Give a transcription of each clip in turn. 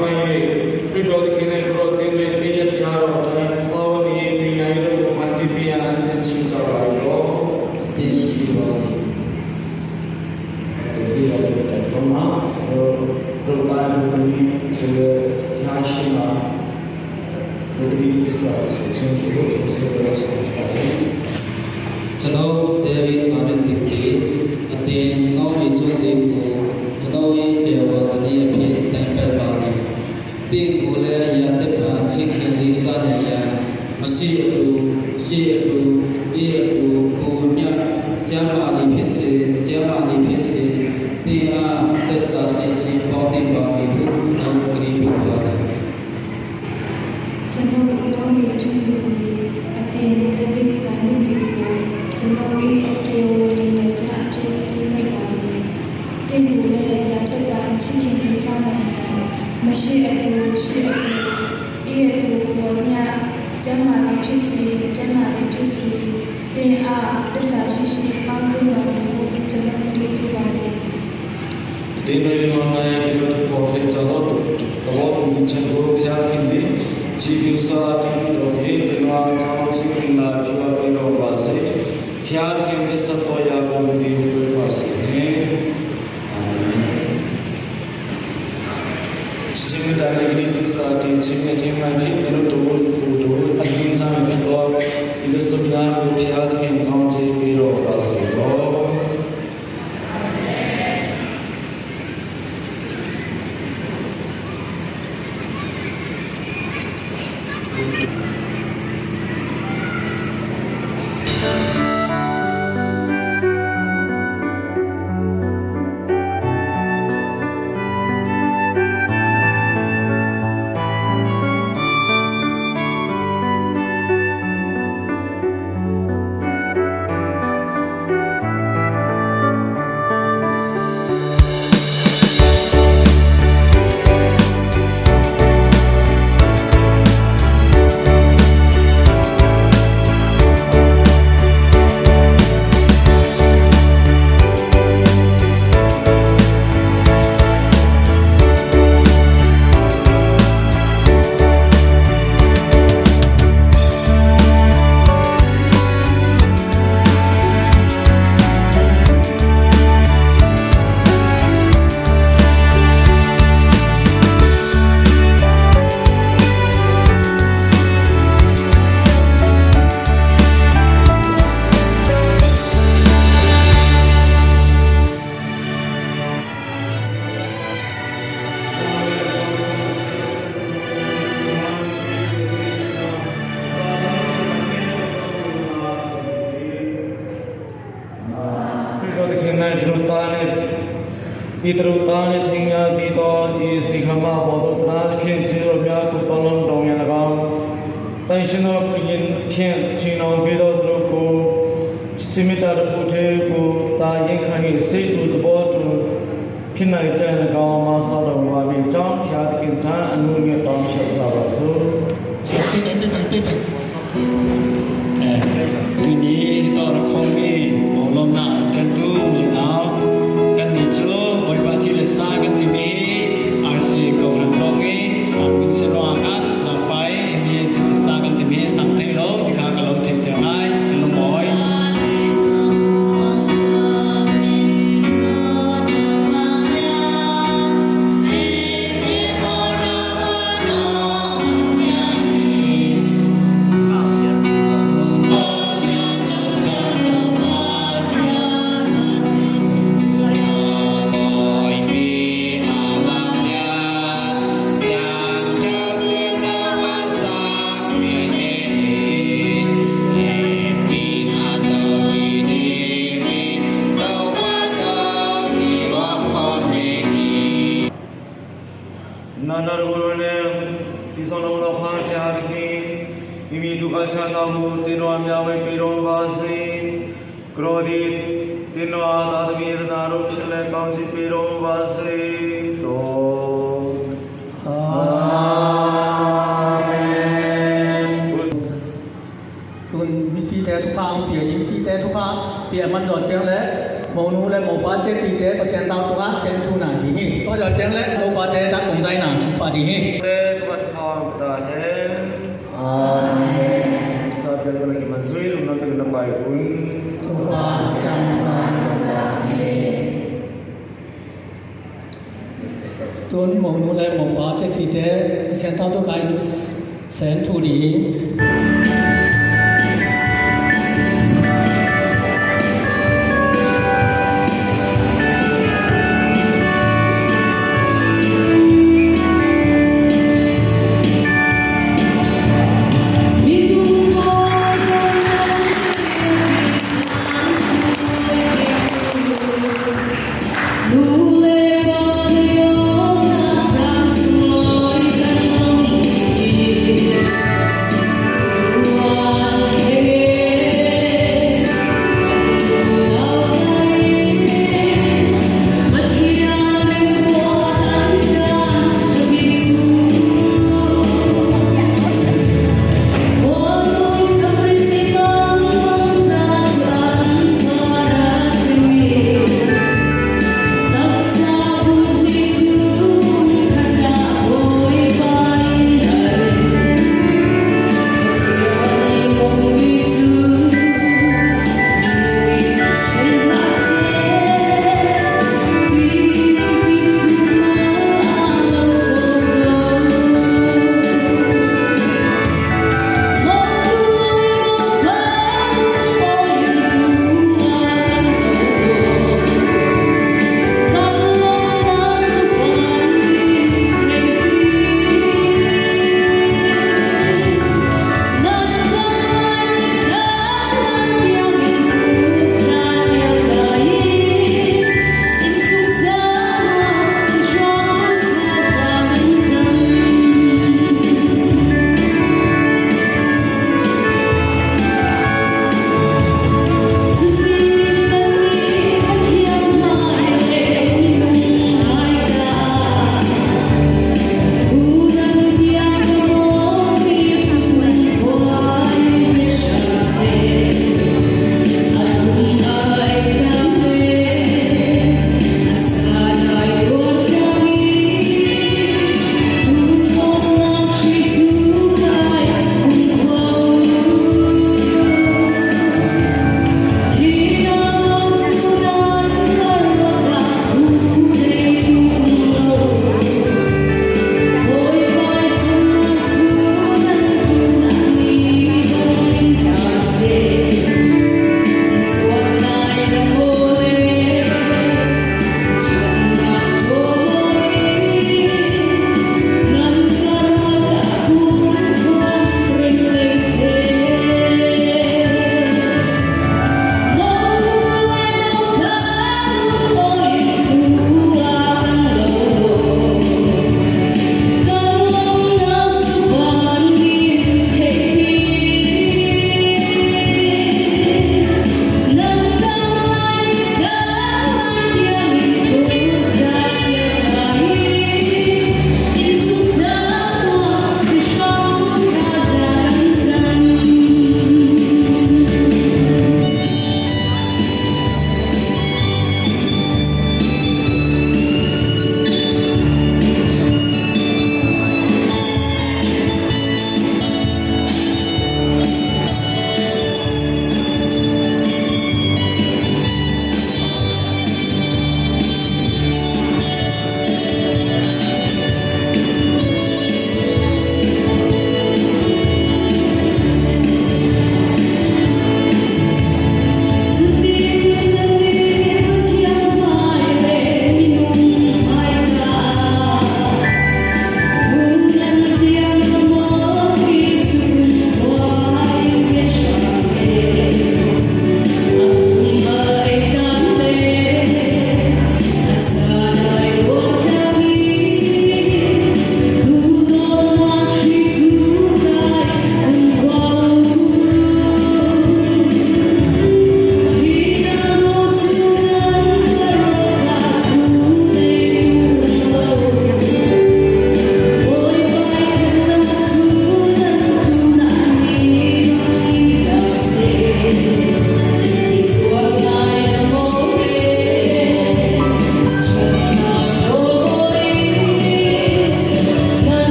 ပိုင်၍ခရစ်တော်သခင်၌ကိုယ်တော်တင်၍ပြည့်တရားတော်တိုင်းသာဝတိပညာရေးတို့ကိုဖန်တီးပြရန်အသင်ရှိကြပါ၏အသင်ရှိပါသည်ဒီရတဲ့တော့မှာကျွန်တော်ပရိုတာတို့ဒီဖျားရှိမှာဒီကိစ္စဆိုချင်းကိုကျွန်တော်ဆက်လို့ဆိုပါတယ်ကျွန်တော်ဒေးဗစ်မာရစ်တီအတင်ကောင်းပြီကျွန်းတဲ့ကိုကျွန်တော်၏တေဝစနီအဖြစ်တိုင်ပတ်ပါသည်တင်ကိုလည်းရာတက်ပါချစ်ခင်လေးစားနေရမရှိအတူရှိအတူအေးအတူကိုမြတ်ကျမ်းမာသည်ဖြစ်စေအကျမ်းမာသည်ဖြစ်စေတင်အားသက်သာရှိရှိပေါင်းတင်ပါမည်ဟုကျွန်တော်ကြိပြုပါသည်ကျွန်တော်တော်မီကျွန်းသည်အတင်ဒေးဗစ်မာနစ်တီကိုကျွန်တော်၏တေဝဒီယောက်ျားအဖြစ်တင်မိပါသည်တင်ကိုလည်းရာတက်ပါချစ်ခင်လေးစားနိုင်ရန်မရှိအတူရှိအတူအေးအတူကိုမြတ်ကျမ်းမာသည်ဖြစ်စေကျမ်းမာသည်ဖြစ်စေတင်အားတစ္ဆာရှိရှိပေါင်းတင်ပါမည်ဟုကျွန်တော်ကြိပြုပါသည် တင်းတော်ရောနိုင်ဒီလိုပေါ်ခေကြတော့တော်ပူချင်ကိုဖျားခင်ဒီဂျီပြစာတင်းတော်ခေတနာကောင်းချင်လာပြပြီးတော့ပါစေဖျားခင်သစ္စာတော်ရာကိုဒီပြပါစေအာမင်ချင်မြတ်တဲ့ဒီသစ္စာဒီချင်မြတ်တဲ့မှာဖြစ်တဲ့တို့ကိုတို့အရင်ကဖြစ်တော့ဒီစပြားကိုဖျားခင်ကောင်းချီးပြီးတော့ပါစေတော့ ဤသူသားနှင့်ထင်ညာပြီးသောဤစီခမဘောတော်တနာဖြင့်ခြေတော်များကိုတောင်းလုံးတော်ရန်၎င်းတန်ရှင်သောဘုရင်ဖြင့်ချီနှောင်ပြီးသောသူတို့ကိုချစ်မြတ်တော်ဘုထေကိုတာရင်ခံ၏စိတ်တူသဘောတူဖြစ်နိုင်ကြ၎င်းမဆောတော်ပါမည်ကြောင်းဖျားသခင်ထံအနုညွတ်တောင်းလျှောက်ကြပါစို့ တူနီတော်ခုံမီဘောလုံးနာတန်တူနေအောင်ကန်ဒီချိုဘွိုင်ပါတီလစာကန်တီမီ RC ကောဖရန်လောငေစမ်ကွန်စရောအာဇာဖိုင်မီတီစာကန်တီမီစမ်တေလောဒီခါကလောထေတေအိုင်ကလမောယ နာနာရောနဲ့ဒီဆောင်တော်ဖာဖျားခင်မိမိဒုက္ခချမ်းသာမှုတင်တော်များဝေပြီးတော်ပါစေကရောဒီတင်တော်သာသမီရနာတို့ဖြစ်လဲကောင်းချီးပေးတော်ပါစေတော်အာမင် tun mi pi te tu pa ang pia ding pi te tu pa pia man zo chiang le Monu le mopa te ti te pasien tau tu ah sen tu na di hi. To jo cheng le mopa te ta kong zai na pa di hi. Te tu ma thong ta he. Amen. Sa te le ki man zui lu na te na pai un. Tu pa sang pa ta he. Tun monu le mopa te ti te pasien tau tu kai sen tu di.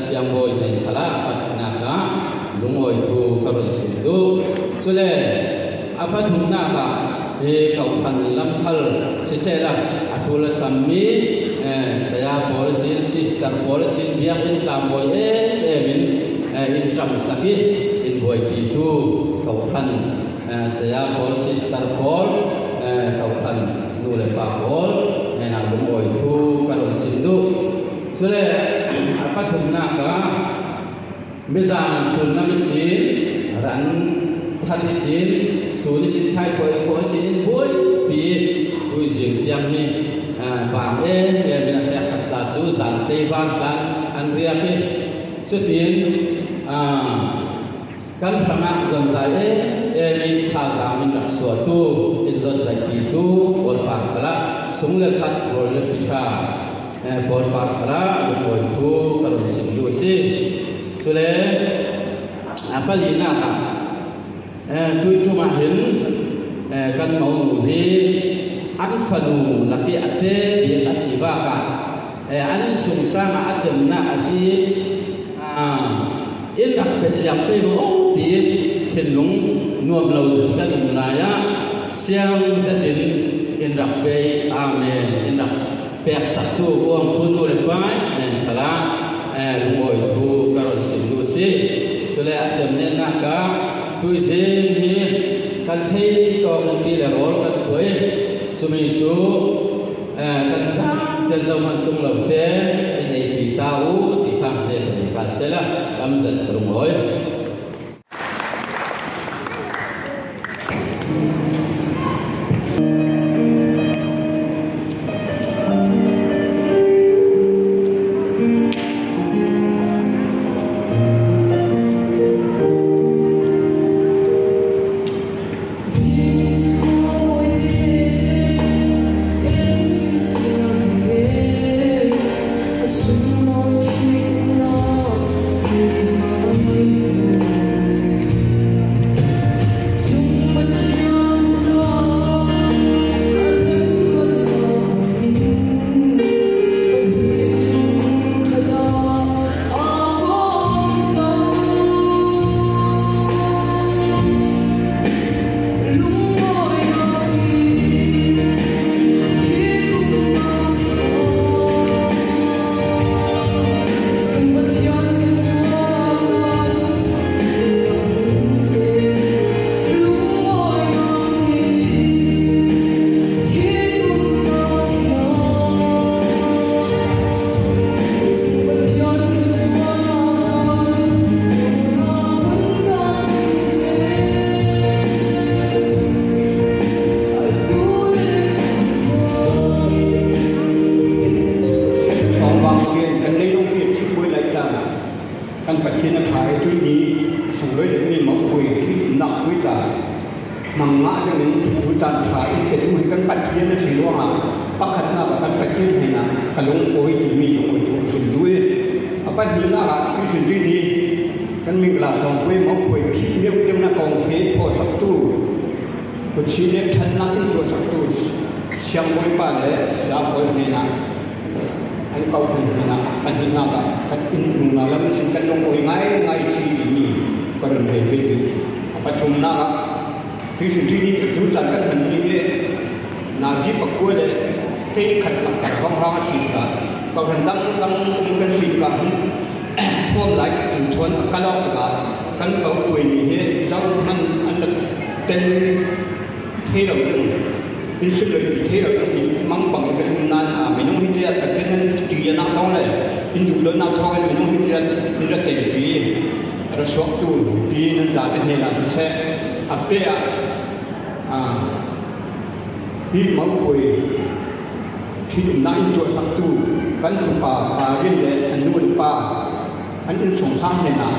siangbawi nen khala patnak ah lungawi thu ka run sim duh. Cule a pathumnak ah hi kokhan lamkhal sisehla a ṭul a sammi saya pawl sin, sister pawl sin, biakinn tlangbawi em in inn ṭam sak i inn buaipitu kokhan saya pawl, sister pawl, kokhan nu le pa pawl henah lungawi thu ka run sim duh. Cule a pathumnak ah mizang sullam i sin, ran that i sin, sun i sin, thaithawi khawh i sin in buaipi tuizing tiang hi bang em em in a hrek khat tla cu zan tleivar tlan an riak i cutin kan hrangah zonzai em em i thazaang in rak suatu in zonzaipitu Bawipa khala sung le khat rawl le piṭha Bawipa khala lungbawi phu ka run sim duh a si. Cule a palinak ah tuiṭum ah hin kan monu hi an fanu lak i a te bik a si bak ah an insungsang ah a cemnak a si i inn rak pe siang te maw ti thinlung nuam lo zet kan um lai ah siang zet in in rak pe amen in rak pek saktu uang thu nu le pai nen khala lungawi thu ka ron sim nu si cule a cem ne nak ka tuizing hi kan thei to kan ti le rawl kan tuai chumi cu kan sang ten zo man tung lo te in ei pi ta u ti kha ne ka sela kam zat rung oi. Thawngpang sian kan leilung hi thihpui lai caan ah kan Pathian a ṭha i tuini sunglawi deuhmi mopui thih-nak puitla hmang ngah dingin cu caan ṭha in petu hi kan Pathian a si ruangah pakhatnak ah kan Pathian hnenah ka lung awi timi lung awi hrim tu i a pahnihnak ah tuisun tuini kan mingla sawngpui mopui khih miuk deuhnak kong the phaw saktu kutsi le ṭhatnak in tuah saktu siangbawipa le siangbawi hnenah an ko hnenah pahnihnak ah kan inn hnu lam sin kan lung awi ngaingai si timi ka run thei ve ding. A pathumnak ah tuisun tuini cu caan kan hmanmi hi nazi pakua le hlei khat lakter hrawnghrang a si tikah kohhran dangdang um kan si tikah thuam lai cun thuan a kal awk tikah kan ko tuaimi hi zohhmanh an rak tel thei lo ding in sullam thei lo ding ti mangpang in kan um nain a minung hi tiah Pathian nan ti nak thawng le in duh lonak thawng in minung hi tiah in ra telpi ra suaktu pi nan zate hnen ah siseh a pe ah hi mangpui ṭhitumnak in tuahsaktu kan upa pa rin le an nu le pa an innchungkhar hnenah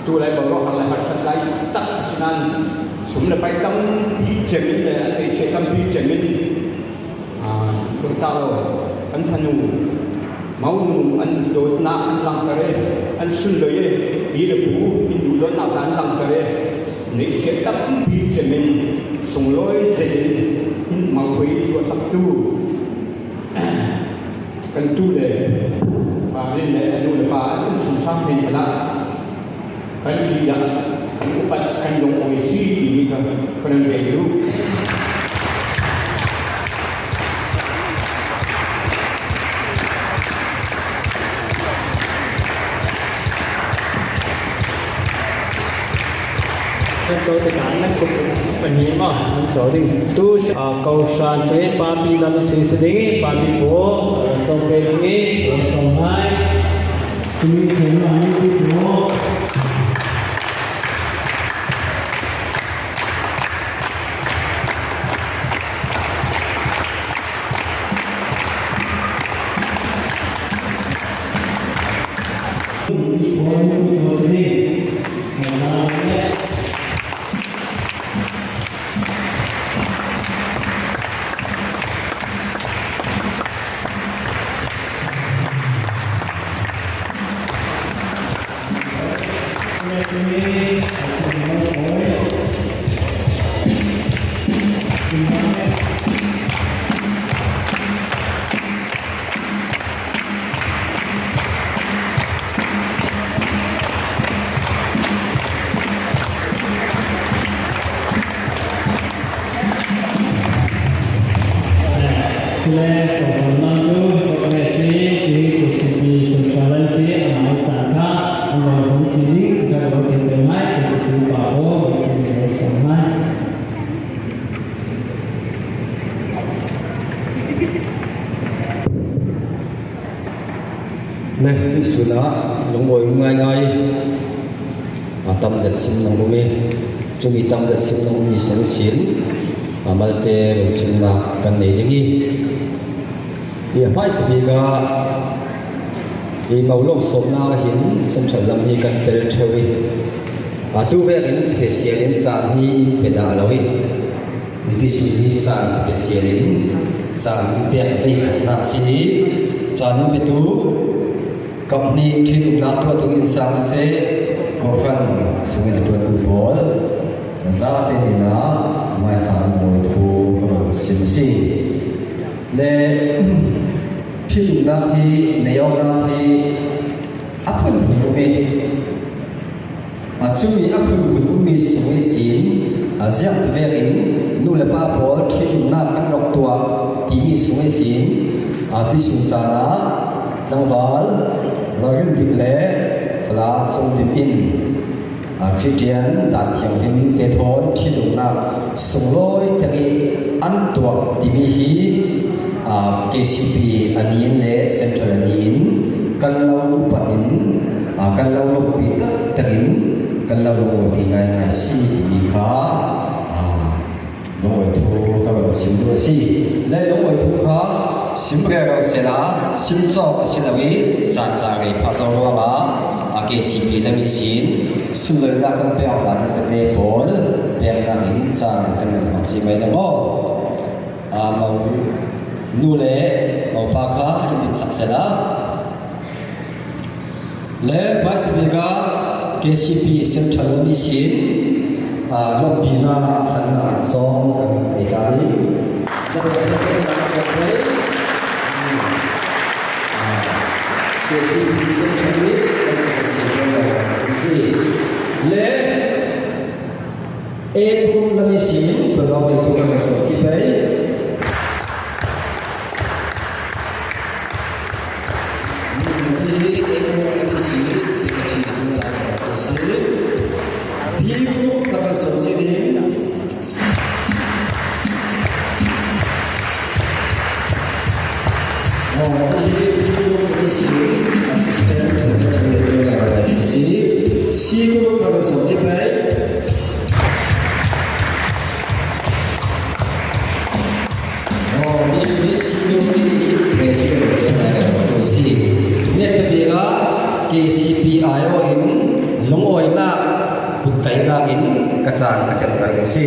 tu lai boruak har le harsat lai tak a si nain sum le pai tampi cem in le an eise tampi cem in ta lo an fanu maunu an dawtnak an langhter i an sunloi i pi le pu in duhdawtnak an langhter i neihsiat tampi cem in sunglawi zet in in mangpui tuahsaktu kan tu le pa rin le a nu le pa an innchungkhar thei hlah kan ti dah kan upat kan lungawi si timi kha kan ve duh. Nan co tikah nan kut pahnih maw nan co ding. Tu ko hran cu papi lam si si ding i papi paw sawm ve ding i sawm lai. Cumi thei ma ni pi paw. Ne suna lungmawi ngaingai tam zet sim nang umi chumi tam zet sim nang umi sen sin malte ron sim na kan nei dingi i hmai sabi ka i maulong som na hin central lam hi kan tel thewi tu vek in special in chan hi in pe da lowi ti si hi chan special in chan pek vei khat nak si hi chan pe tu company thi na tua tu in sang se ko fan sungin tu tu bol za te ni na mai sa mo thu ko ro sim si le thi na hi neyong na hi apun phun mi a chumi apun phun mi sungin sin a ziak vek in nu le pa pawl thi na kan rok tua ti mi sungin sin a ti sung cha na tlangval lagin dik le fla chung dim in a Christian dan thiang him te thon thi dum na sungloi tagi an tuak ti mi hi a KCP anin le central anin kan lo patin a kan lo lok pi tak takin kan lo lo pi ngai ngai si ti kha a lungoi thu ka ro sim tu si le lungoi thu kha sim re ro se la sim chok si lawi chan cha re pha zo ro ma a KCP la mi sin suloi na kan pe la ta pe bol pek na in chan kan ma chi mai da mo a mau nu le mau pa kha in sak se la le Pasifika KCP Central mi sin a lompi na han na song kan te ta ni KCP Central mi kan sa si le e thum la mi sin ko lo mi tu kan so chi pai KCPIO in lungoi na kut kai na in kacang kacang si.